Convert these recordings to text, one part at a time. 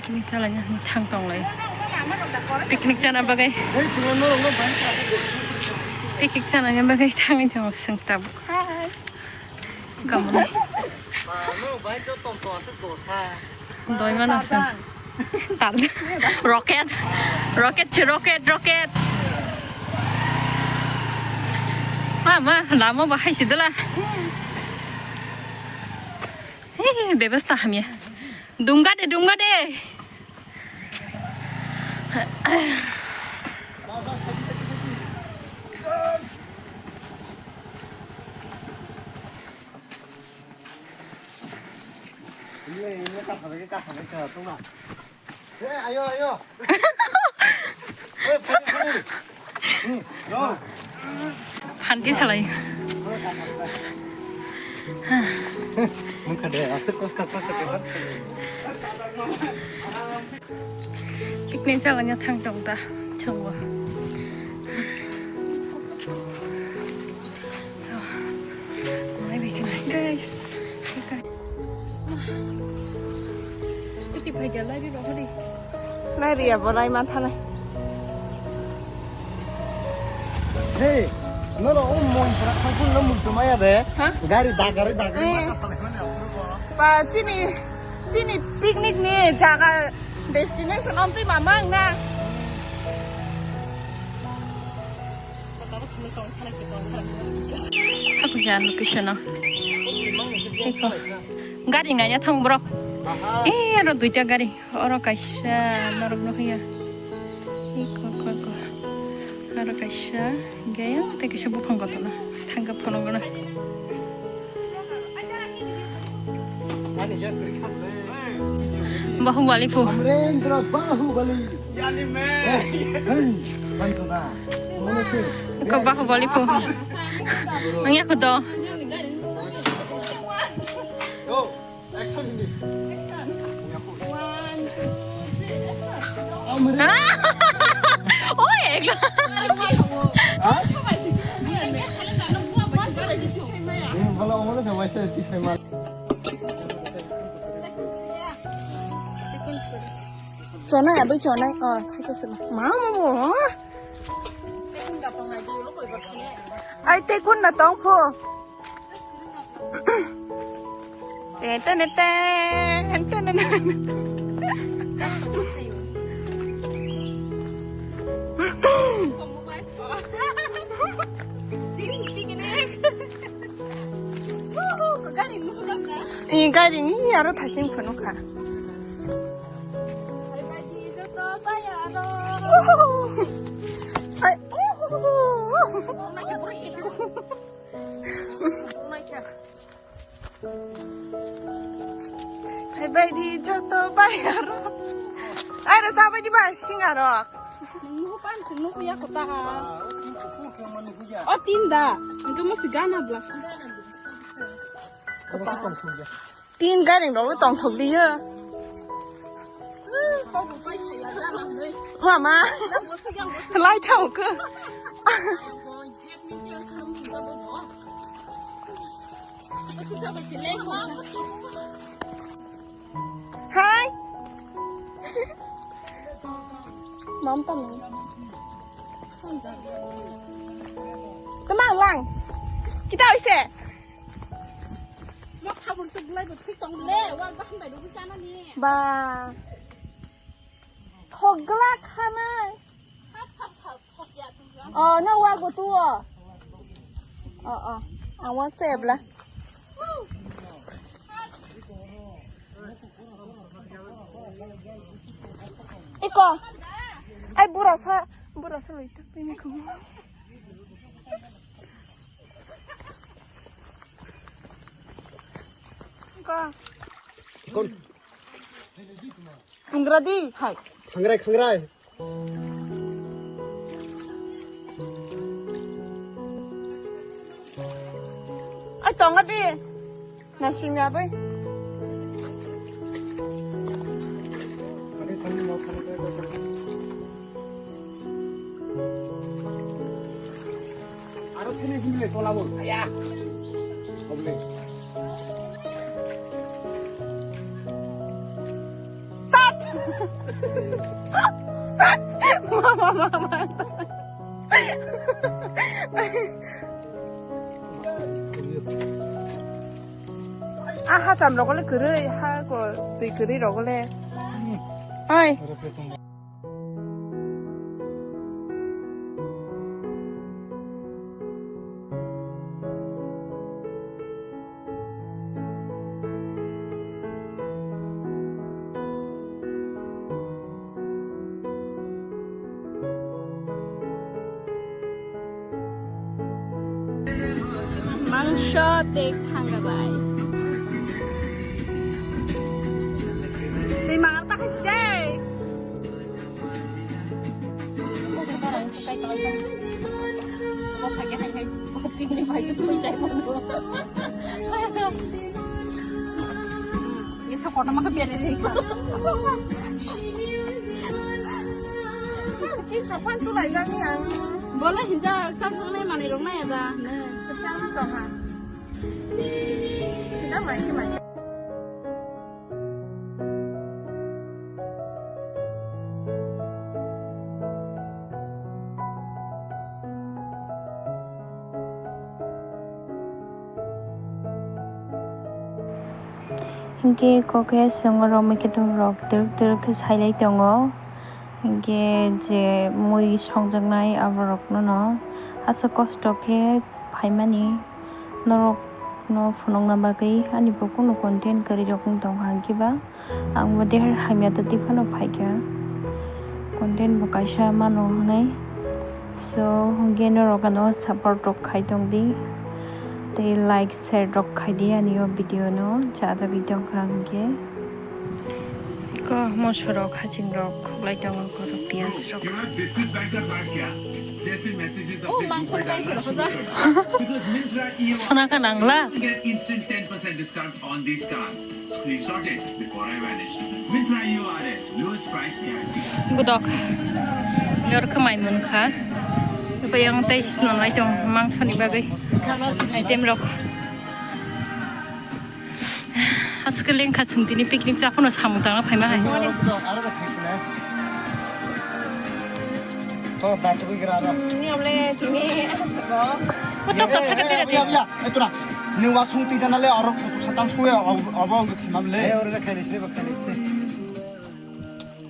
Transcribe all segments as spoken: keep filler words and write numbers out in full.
Ni chalanya ni thang tonglai. Picnic chana bagwi. Picnic chana bagwi thangwi tongo chwng tabuk. Kamuni. Doi mano chwng. Tar-, rocket. Rocket chi rocket, rocket. Ma, ma, lama bahai sidala. Hey, bebas ta hamya. Dungga de, dungga de. Ayo, ayo. Phanti salai. Wngkha de, aswk kosto kosto khe. Picnic chalanya thang tong ta chwngbo. Guys. Scooty phai dia lai ri rok hadi. Lai ri abo lai man thanai. Hey, no no, um mon pura khapul no muktu maya de. Ha? Gari dagar dagar. Eh. Ba chini chini picnic ni jaga destination om twi mamang na. Sakuja location o. Eko. Gari nanya thang borok. Eh, aro duita gari. Oro kaisa norok no hoya. Eko, ko, ko. Aro kaisa. Gaya, tei kaisa buphang kotorma. Thangka phunukgwna. Bahubali phu. Amarendra Bahubali. Hey, hey, Bantona. Mana sih? Ko Bahubali phu. Ang ya ko do. Go. Action hindi. Action. One, two, three, action. Amarendra. Ah! Oi, eklo. Ha? Yung pala, umano sa wala sa isip sa mal. Chonai, abui chonai. Oh, kisa sila. Mama mo. Ai, te kun na tong pho. Ten, ten, ten, ten, ten, ten. Ih, gari ni aro thasing phunukha. Ai, Phaibai di joto bai aro. Ai ro sabai di ba singa ro. Nunggu pan nunggu ya kota. Oh, tinda. Engke mo sigana blas. Tin garing rok tong thok di yo. Mama. Lai thang ko. Hai. Mam tam. Temang lang. Kita oise. Ba. Thok glak khanai. Oh, no, wa go tu o. Oh, oh. Ang wa chebla. Iko. Ai, bura sa, bura sa loi ta, pini kumu. Iko. Kon. Khangrai di, hai. Khangrai, khangrai. Ai, tonga di. Nasing ya, bai. Aro phunui phunui le tola bo. Aya. Oble. Tat! Mama, mama. Ah, ha cham rogole kwrwi, ha ko twi kwrwi rogole. Oi. Mangso tei thanga bai. Tei mangar ta khai sdai. Ito kotor maka biasa sih. Cik kapan tuh lagi yang. Boleh hinda sang sang nih mani rong na ya dah. Nih, kesal tuh kan. Kita main sih main. Hinkhe kokhe chwng oro mui khe rok twrwk twrwk khe sailai tongo. Hinkhe je mui songjaknai aborokno no aswk kosto khe phaimani norokno phunukna bagwi ani bo kunu content kwrwi rok wng tongkha hinkhe ba. Ang bo der hamya twtwi phano phaikha, content bo kaisa mano hwnwi. So, hwnkhe norok ano support rok khai tongdi, tei like, share rok khaidi ani o video no, chajagwi tongkha hwnkhe. Ko moso rok, haching rok, khuklai tongo, ko rok, piyaj rok. Oh, mangso ni kaisa rok hoja. Sona ka nangla? Get instant ten percent discount on these cards. Screenshot it before I vanish. Myntra U R S, lowest price guarantee. Godok. Yor khe mai mun kha. Bai ang tei swnam lai tong mangso ni bagwi. Item rok. Aske lengkha chwng tini picnic cha phano samung tangna phaima hai. Aro da khaisina. To da chubui gra ro. Ni omle tini asako. Utok utok thaka tere. Abuya, abuya, abuya. Etura. Ni wasung twi jana le aro satang suya abo thima le. Aro da khainis ne ba khainis ne.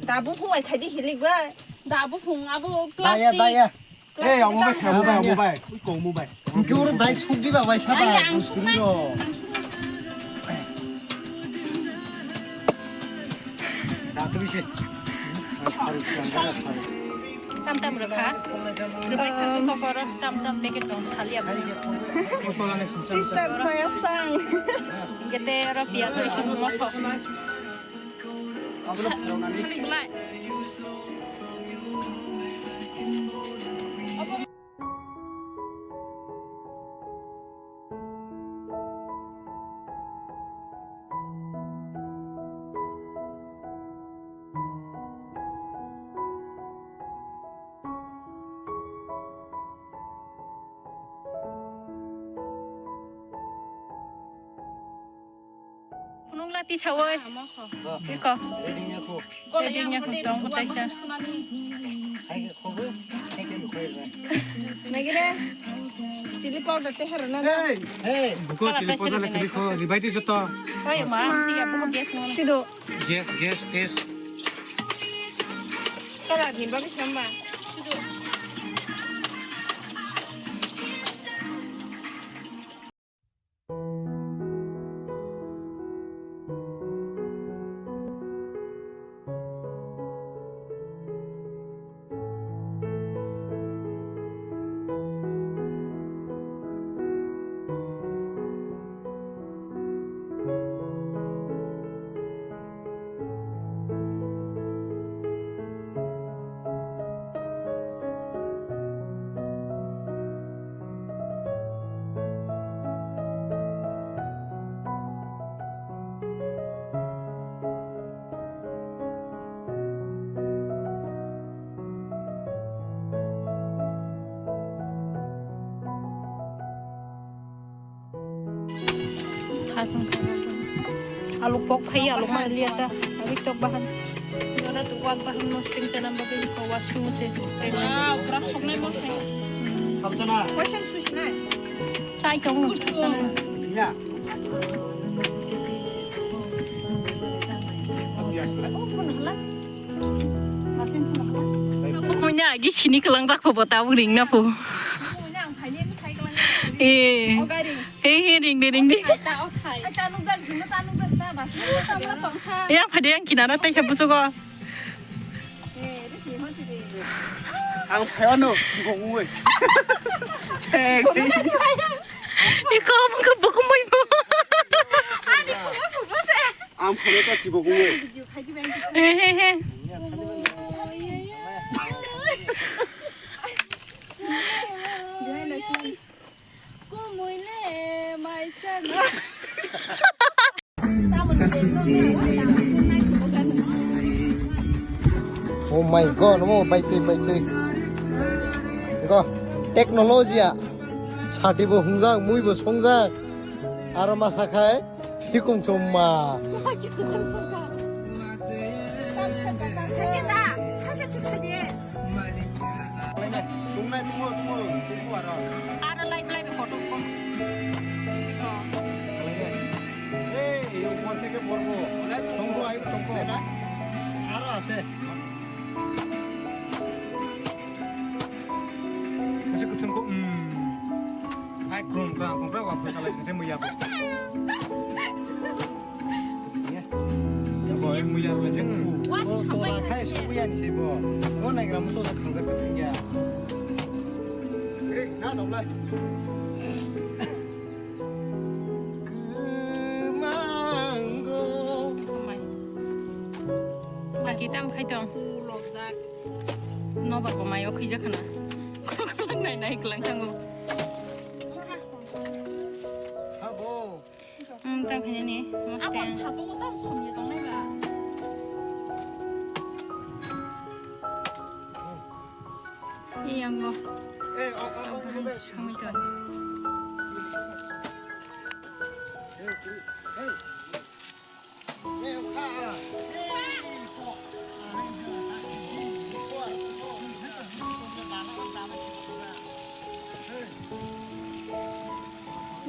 Da bu phung ai khaidi hilik ba. Da bu phung abo plastic. Daya, daya. Eh, amo bai, amo bai, amo bai. Ui, ko amo bai. Hingke oro dai suk di ba, bai sa bai. Ang suk bai. Ang suk bai. Da tu bisi. Tam tam rwkha. Rwbai kha, sokoro tam tam packet tong thali abo. Sister saya sang. Hingke te oro piyaj rosong mosok. Abo no phunawnani. Phunukla tisawoi. Iko. Ready nya kho. Ready nya kho, tong ko taisa. Nagire. Chili powder te hero na. Hey. Hey. Buko chili powder le kadi kho, ribai di joto. Oi ma, tiya buko gas mo. Sido. Gas, gas, gas. Kala ni babi samba. Sido. Alu pok phai, alu ma liya ta, abi tok bahan. Jora tu wak baham no sting chana bagwi ko washroom se. Wow, pura thoknai mo se. Sabjana. Question sushi nai. Chai tong. Ya. Bukunya agi sini kelang tak po botau ring na po. Eh. He he ring de ring de. Ya phade yang kinara tai sa busu ko. Ang phayano, chibok ungwi. Chek. Iko mungko buku mui mo. Ang phayano ta chibok ungwi. He he he. Kumui le mai chana. Oh my God, omo baitwi, baitwi. Eko, technology ya. Sati bo hungjak, mui bo songjak. Aro ma sakhai, hikum chumma. Aro lai lai kotor ko. Ei, upor theke porbo. Tongbo, aibo tongbo. Aro ase. Kuchuk kuchung ko, mm. Ai, krum, krum, krum, krum, wa, krum, krum, krum, ya, krum. Bo muya bo jeng. Bo tola khai sukuya ni se bo. Bo naigra muso sa khangsa kuching ya. Eh, na dong lai. Kumango. Aki tam khai tong. Nobar ko mayo khija khana. Kol kol nai nai klang tango. Sabo. Hmm, tang khaini ni, mostai. Abo satung ko tam somni tongnai ba. Iyango. Eh, oh, oh, oh, oh, oh. Songwi ton. Eh, eh.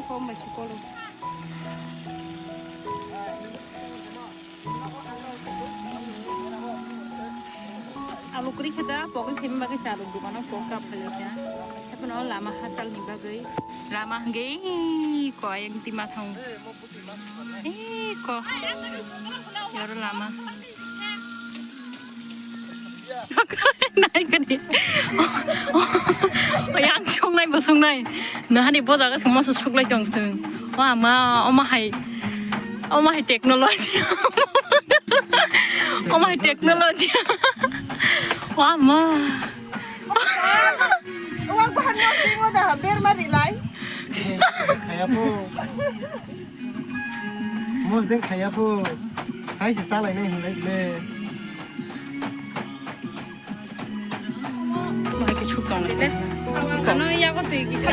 Kom bai chukolo. Alu kri kheda pogwi phim bagwi sa alu dukano pok kap khayo kya. Hapno lama hachal ni bagwi. Lama hwnkhe ko ayang tima thang. Eko. Yoro lama. Nai kani. Yang chongnai bo songnai. Nahani bo jaga songma so suklai tong sung. Wa ma, oma hai. Oma hai technology. Oma hai technology. Wa ma. Wa bahan mo tingo da ber mari lai. Kaya po. Mosdeng khaya pho. Hai se chalai nai hinlai le. Mai ke chuk tong le. Ano ya ko tui ki sa.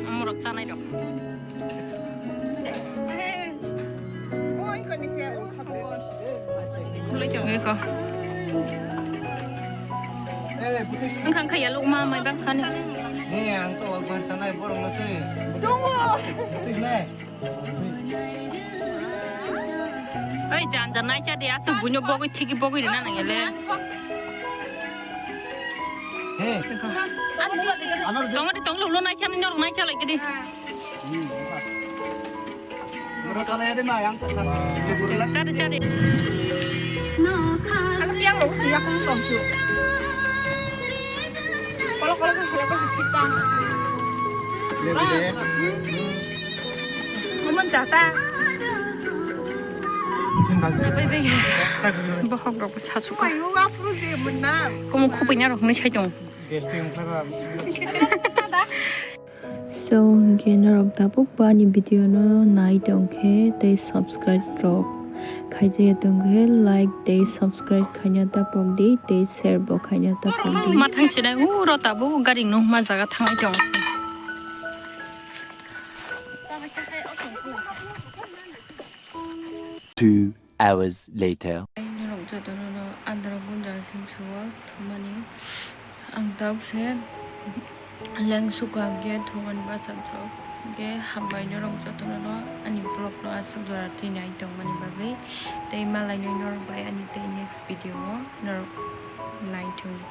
Amorok chanai rok. Oi ko ni se. Khulai tong eko. Wngkha wngkha yalukma mai bangkha ni. Ni ang to wak ban sanai borok no se. Tongo. Tik nai. Oi jan jan nai cha de asuk bunyo bogoi thiki bogoi rina nang ele. He. Tongo de tonglo ulo nai cha nor nai cha lai de. Chari, chari. Ano piang lo si yakung tong su. Kolok kolok kan khalai ko si kita. Kamu jata. Bai bai. Bohok rok sa su. Ayo apru je menang. Kamu khupui na rok ni sai tong. So, hwnkhe norok tabuk bo ani video no nai tong khe tei subscribe rok khaijaya tong khe like tei subscribe khaina ta pok di tei share bo khaina ta pok di. Ma thang sinai uro tabuk gari nungma jaga thangai tong. Two hours later. Norok jotono no andro gundra sing suo thumani. Ang tabuk se leng suka hwnkhe thumani bwsajwk. Hwnkhe hambai norok jotono no ani vlog no aswk jora twi nai tongmani bagwi. Tei malai nai norok bai ani tei next video o norok naithung.